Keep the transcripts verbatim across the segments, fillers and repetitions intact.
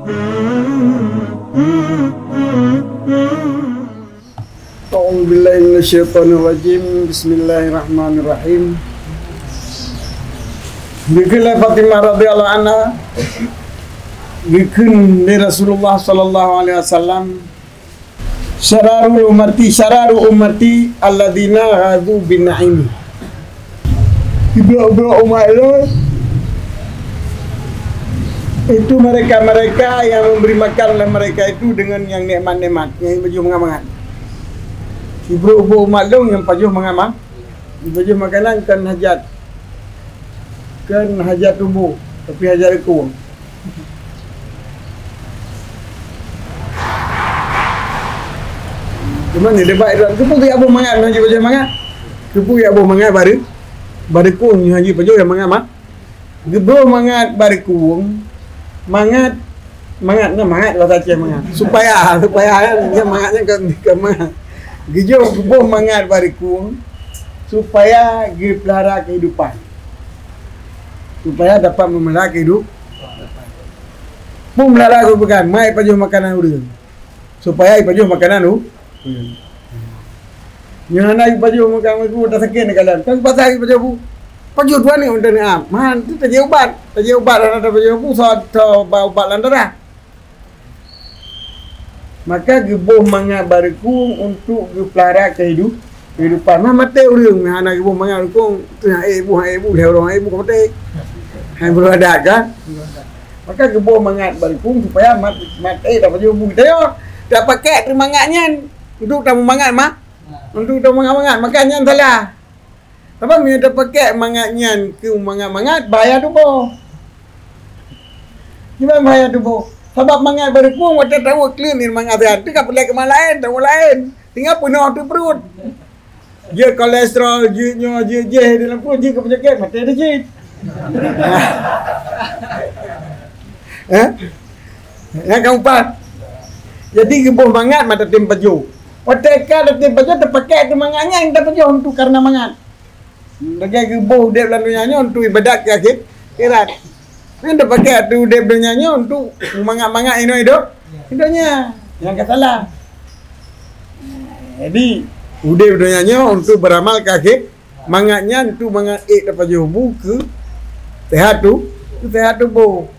A'udzubillahi minasyaitonirrajim. Bismillahirrahmanirrahim. Geukheun lé Fatimah radhiyallahu anha, geukheun lé Rasulullah sallallahu alaihi wasallam, "Syararul ummati, syararu ummati alladzina ghadu bin na'imi." Brok-brok umat lôn, itu mereka-mereka yang memberi makan oleh mereka itu dengan yang nikmat-nikmat, yang pajoh mangat-mangat. Brok-brok umat lôn nyang pajoh mangat-mangat, pajoh makanan kon hajat, kon hajat tuboh, tapi hajat reukong. Cuma ni debat, keupeue geujak boh mangat, hana jipajoh mangat? Keupeue geujak boh mangat bak reukong, nyoe hana jipajoh mangat mah? Geuboh mangat bak reukong, mangat, mangat na mangat, bahasa Aceh mangat. Supaya, supaya kan, nyan mangat nyan kon, kon mangat. Geujok geuboh mangat bak reukong supaya geupeulara kehidupan. Supaya dapat memelihara kehidup-, peumelara kehidupan, mai pajoh makanan ureueng. Supaya ipajoh makanan u-, nyoe hana ipajoh makanan u, tasakét neukalon. Kan pasai ipajoh bu. Pajoh tuan ni untuk ni am. Man, tu tajak ubat. Tajak ubat hana tapajoh bu, sa-, sa-, ba-, ubat lam darah. Maka geuboh mangat bak reukong untuk geupeulara kehidup-, kehidupan. Mah maté ureueng hana geuboh mangat reukong, tu hana ék bu, hana ék bu, lhèe ureueng hana ék bu, ka maté. Hai beuroh adat kan? Maka geuboh mangat bak reukong supaya mat-, maté tapajoh bu. Geutanyoe tapakèk teuh mangat nyan untuk tameumangat ma-, untuk tameumangat-mangat. Maka nyan salah. Sabab meunyoe tapakèk mangat nyan keu mangat-mangat, bahaya tuboh. Kiban bahaya tuboh. Sabab mangat bak reukong watèe tawök kleuet nyan mangat siat, teuka peureulèe keu mangat laén, tawök laén. Tinggai peunoh teuh pruet. Jeuet kolesterol, jeuet nyoe, jeuet jéh di lam pruet, jeuet keu peunyakét, maté deuh cit. Eh? Nyang keempat. Jadi geuboh mangat mata tem pajoh. Watèe ka tatem pajoh, tapakèk teuh mangat nyan tapajoh untuk karena mangat. Lagèe geuboh udép lam donya nyoe untuk ibadat keu akhé-, akhirat. Nyan tapakèk teuh udép donya nyoe untuk mangat-mangat inoe idop-, donya. Nyang ka salah. Jadi, udép donya nyoe untuk beramal keu akhé-, mangat nyan untuk mangat ék tapajoh bu keu seuhat tu, keu seuhat tuboh.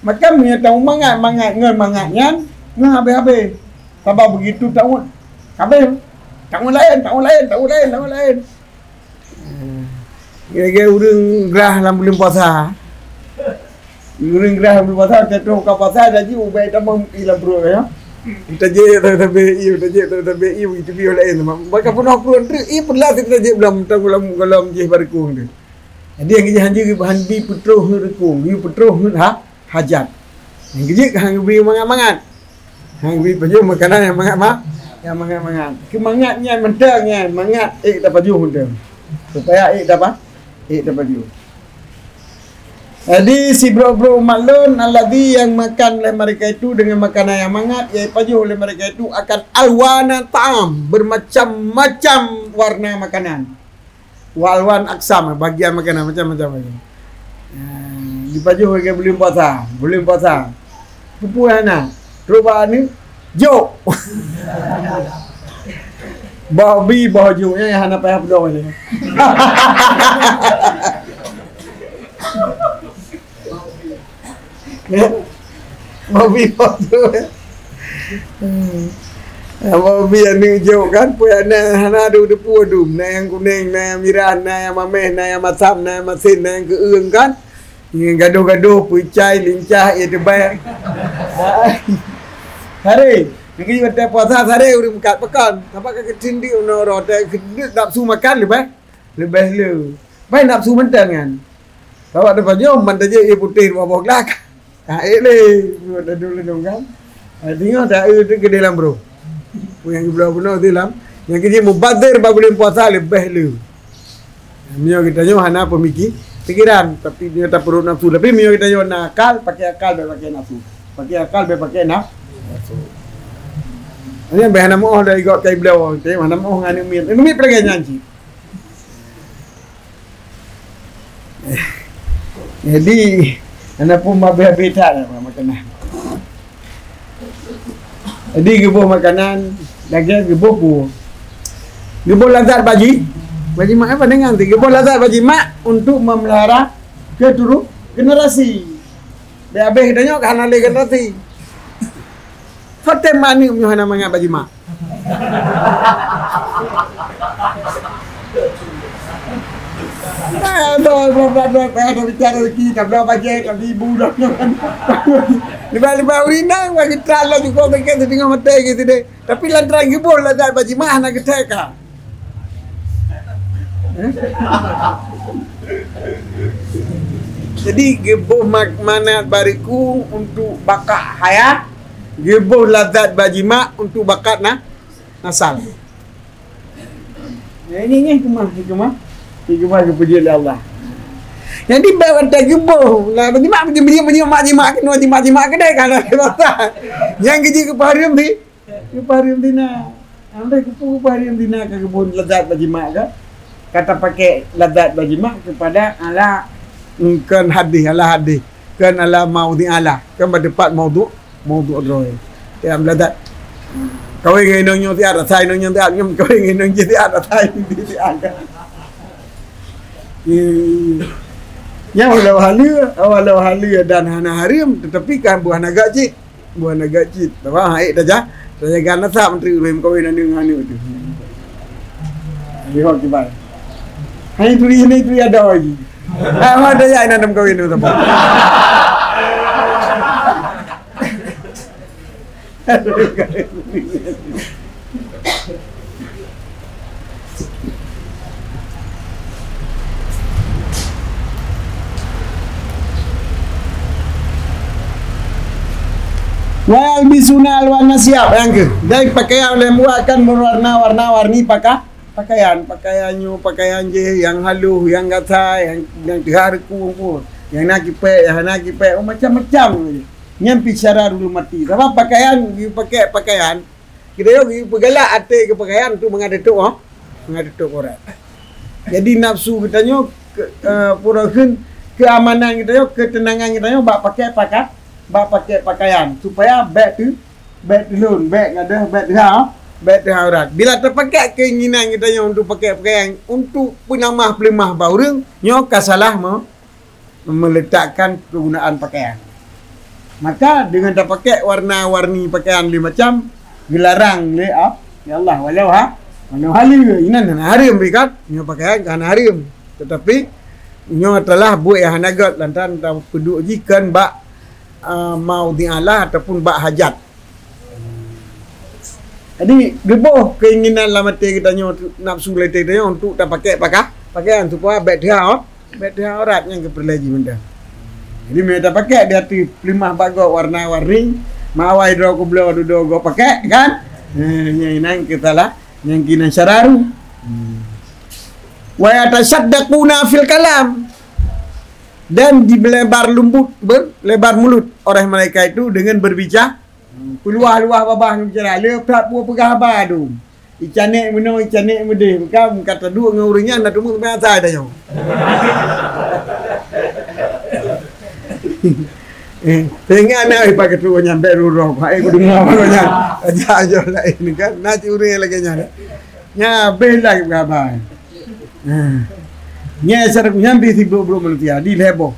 Maka meunyoe tameumangat-mangat ngon mangat nyan, ngon habéh-habéh. Sabab begitu tawök, habéh. Tawök laén, tawök laén, tawök laén, tawök laén. Lagèe ureueng grah lam buleuen puasa. Ureueng grah lam buleuen puasa, watèe troh buka puasa, tajak ubé tamong ié lam pruet, ya. Tajak sabe-sabe ié, tajak sabe-sabe ié, begitu pih laén. Maka peunoh pruet, ié peureulèe tajak lam, lam golom jéh bak reukong teuh. Jadi, nyang geujak hanjeuet geubahan bi peutroh reukong, bi peutroh ha-, hajat. Nyang geujak han geubri mangat-mangat. Han geubri pajoh makanan nyang mangat ma-, nyang mangat-mangat. Keu mangat nyan mantong nyan, mangat ék tapajoh mantong. Supaya ék tapa-, ék tapajoh. Jadi, sibrok-brok umat lôn, alladzi yang makan oleh mereka itu dengan makanan yang mangat, yang dipajoh oleh mereka itu akan alwana ta'am, bermacam-macam warna makanan. Wa alwan aksam, bagian makanan macam-macam lagi. Ah, dipajoh lagèe buleuen puasa, buleuen puasa. Peue-peue hana. Trok bak aneuk, jok. Boh bi, boh jok, nyan hana payah peudong lé. Ya? Boh bi, boh tu. Hmm. Ya, boh bi aneuk jok kan, peue na, hana adu teupeu dum. Na nyang kuneng, na nyang mirah, na nyang mamèh, na nyang masam, na nyang masen, na nyang keueung kan. Nyang gadoh-gadoh, peucai, lincah, ié teubai. Saré, lagèe watèe puasa saré ureueng meukat pakon. Sabab ka keuteundeuk unoe uroe, watèe keuteundeuk nafsu makan leubeh, leubeh le. Bai nafsu mantong nyan. Sabab teuma nyoe man tajak ié putéh dua boh glah. Ka ék lé, nyoe ladôm-ladôm kan. Ha, teungoh ta-eu teuh keudéh lam brôh. Peue nyang geubloe bunoe teuh lam, nyang keuh jih mubazir bak buleuen puasa leubeh le. Meunyoe geutanyoe hana peumiki-, pikiran, tapi meunyoe tapeurot nafsu. Tapi meunyoe geutanyoe na akal, pakai akal, bèk pakai nafsu. Pakai akal, bèk pakai naf-, nafsu. Nyan bèk hana meu'oh lé igoe kai bloe, hana meu'oh ngon aneuk miet. Aneuk miet pih lagèe nyan cit. Jadi, Hana pun habéh-habéh that makanan. Jadi geuboh makanan, daging geuboh pun. Geuboh lazat baji, bajimak apa dengan tu? Geuboh lazat bajimak untuk memelihara keturu-, generasi. Dah habéh geutanyoe ka hana lé generasi. Patéh aneuk meunyoe hana mangat bajimak. Eh, tu, tu, tu, tu, tu, tu, bicara rezeki, tak bela bajet, tak beli ibu dah. Lepas-lepas ureueng inong, bagi terang lah cukup, bagi teungoh maté gitu deh. Tapi lantaran geuboh lazat bajimak, hana geutek ka. Eh? Jadi, geuboh mak-, mangat bariku untuk bakak hayat, geuboh lazat bajimak untuk bakak na-, nasal. Nah, ini, ini hikmah, hikmah. Hikmah geupeujeuet lé Allah. Jadi, bak watèe geuboh, lah, bajimak, bajimak, bajimak, bajimak, bajimak, bajimak, kedai kan, rasa. Nyang geujeuet keu peuhareuem di, keu peuhareuem dina. Ampai keu peue keu peuhareuem dina ka geuboh lazat bajimak ka? Ka tapakék lazat bajimak keupada ala, kon hadis, ala hadis. Kon ala maudhi ala. Kon bak teumpat maudhu', maudhu' droe. Tiap lazat. Kawin ngon inong nyoe siat, rasa inong nyoe siat, nyoe kawin ngon inong jih siat, rasa inong jih siat. Iya, iya, iya. Nyan walau haleue, walau haleue dan hana hareuem, tetapi kan buah naga cit. Buah naga cit. Tapi hai taja, tajaga nasab menteri ureueng kawin aneuk ngon aneuk tu. Lihok kiban. Hai turi ni turi ada lagi. Ah, ada ya ina nam kawin tu sapa? Wa yalbisuna alwana siyab, nyang keu. Dan pakaian lé buat kan berwarna-warna warni paka-, pakaian. Pakaian nyoe, pakaian jih, nyang halus, nyang gata, nyang, nyang teuhah reuku pun. Nyang na kipek, nyang hana kipek, oh, macam-macam. Nyan pi syara dulu mati. Sabab pakaian, geupakék pakaian, geutanyoe geupeugalak até keu pakaian tu mangat teutôp, oh, mangat teutôp aurat. Jadi nafsu geutanyoe, ke-, eh, pura kheun keamanan geutanyoe, ketenangan geutanyoe bak pakék paka-, bak pakék pakaian supaya bèk teu-, bèk teulon, bèk gadôh, bèk teuhah, bèk teuhah aurat. Bila tapakék keinginan geutanyoe untuk pakék pakaian untuk peunamah peuleumah bak ureueng, nyoe ka salah me-, meletakkan kegunaan pakaian. Maka dengan tapakék warna-warni pakaian lé macam, geularang lé, ah, ya Allah, walau ha-, walau haleue, inan hana hareuem bri kan, nyoe pakaian ka hana hareuem. Tetapi nyoe adalah buet nyang hana gèt lantaran tapeuduek jih kon bak, ah, maudhi Allah ataupun bak hajat. Jadi geuboh keinginan lam até geutanyoe, nafsu lam até geutanyoe untuk tapakék paka-, pakaian supaya bèk teuhah, bèk teuhah aurat nyang keu peureulèe jih mantong. Jadi meunyoe tapakék di ateueh peuleumah bak gob warna-warni, mawai droe keubloe dudoe gob pakék kan? Eh, nyan inan keu salah, nyan keu inan syararu. Hmm. Wa yatasaddaquna fil kalam. Dan di lebar lembut, ber-, lebar mulut oleh mereka itu dengan berbicara, peuluwah-luwah babah ngon bicara, le that peue peugah haba dum. Icanék meunoe, icanék meudéh, bukan ka taduek ngon ureueng nyan na teuma biasa tanyoe. Eh, teuingat na, eh, pakai tu nyan bèk rurong, hai ku deungoe nyan. Aja-aja laén kan, na cit ureueng lagèe nyan. Nya beh lah peugah haba. Nah. Nyan syarat nyan di sibuk-sibuk manusia, di lhèe boh.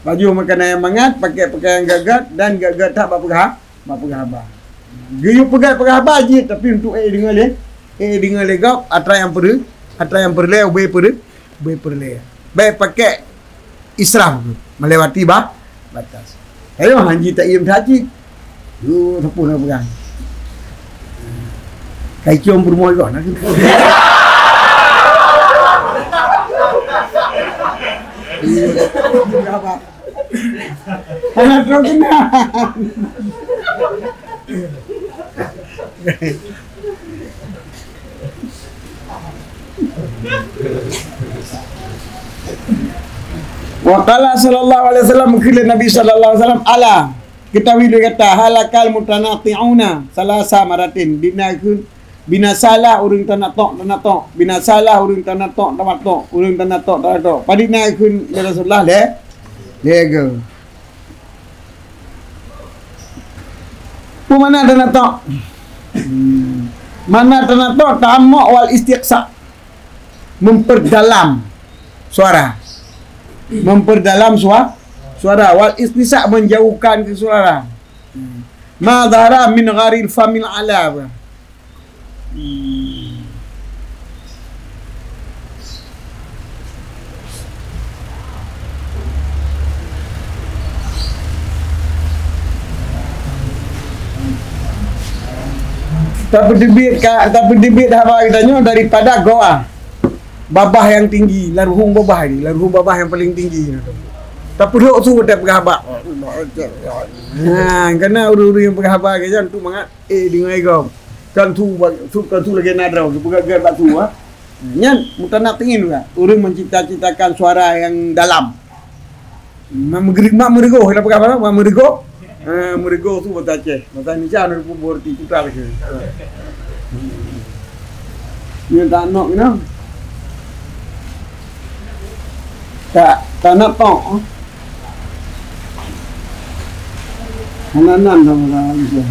Baju makanan nyang mangat, pakék pakaian gèt-gèt dan gèt-gèt that bak peugah, bak peugah haba. Geuyue peugah, peugah haba jeuet, tapi untuk ék deungoe lé, ék deungoe lé gob, atra nyang peureu-, atra nyang peureulèe, ubé peureu-, ubé peureulèe. Bèk pakék israf, melewati ba-, batas. Ayo, hanji tak iem that cit. Yo, sapeue na peugah. Kai cium peurumoh juga, nah. Hana troh keunan. Wa qala sallallahu alaihi wasallam, kheun lé Nabi sallallahu alaihi wasallam, "Ala, ketahui lé gata, halakal mutanatti'una salasa maratin, bina kheun, binasalah ureueng tanattok-tanattok, binasalah ureueng tanattok-tanattok, ureueng tanattok-tanattok." Padum na kheun lé Rasulullah lé, Lhèe goe. Peue makna tanatok? Hmm. Makna tanatok, ta'ammuq wal istiqsa'. Memperdalam suara. Memperdalam sua-, suara. Wal istiqsa', menjauhkan ke suara. Hmm. Ma dhahara min ghairil famil a'la. Tapeuteubiet ka, tapeuteubiet haba geutanyoe daripada goa. Babah nyang tinggi, laruhong babah ni, laruhong babah nyang paleng tinggi. Tapeudok su watèe peugah haba. Ha, karena ureueng-ureueng nyang peugah haba geutanyoe tu mangat Eh, deungoe gob. Kan su, su, kan su lagèe na droe, geupeugah-geupeugah bak su, ha. Nyan, mutanatiin juga. Ureueng mencipta-ciptakan suara yang dalam. Mak meugeri-, mak meurigoh, kita peugah apa? Mak meurigoh. Eh, meurigoh tu bahasa Aceh. Bahasa Indonesia ada pun berarti putar ke. Nyan tak nok kena. Tak, tak nak tok. Hana nan sama orang Islam.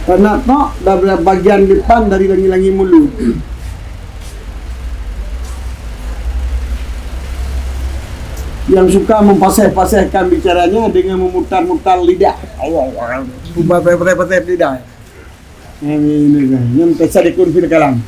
Tak nak tok, dah bagian depan dari langit-langit mulut. Yang suka memfasih-fasihkan bicaranya dengan memutar-mutar lidah. Memfasih-fasih lidah. Yang ini kan, yang tasarikun fil kalam.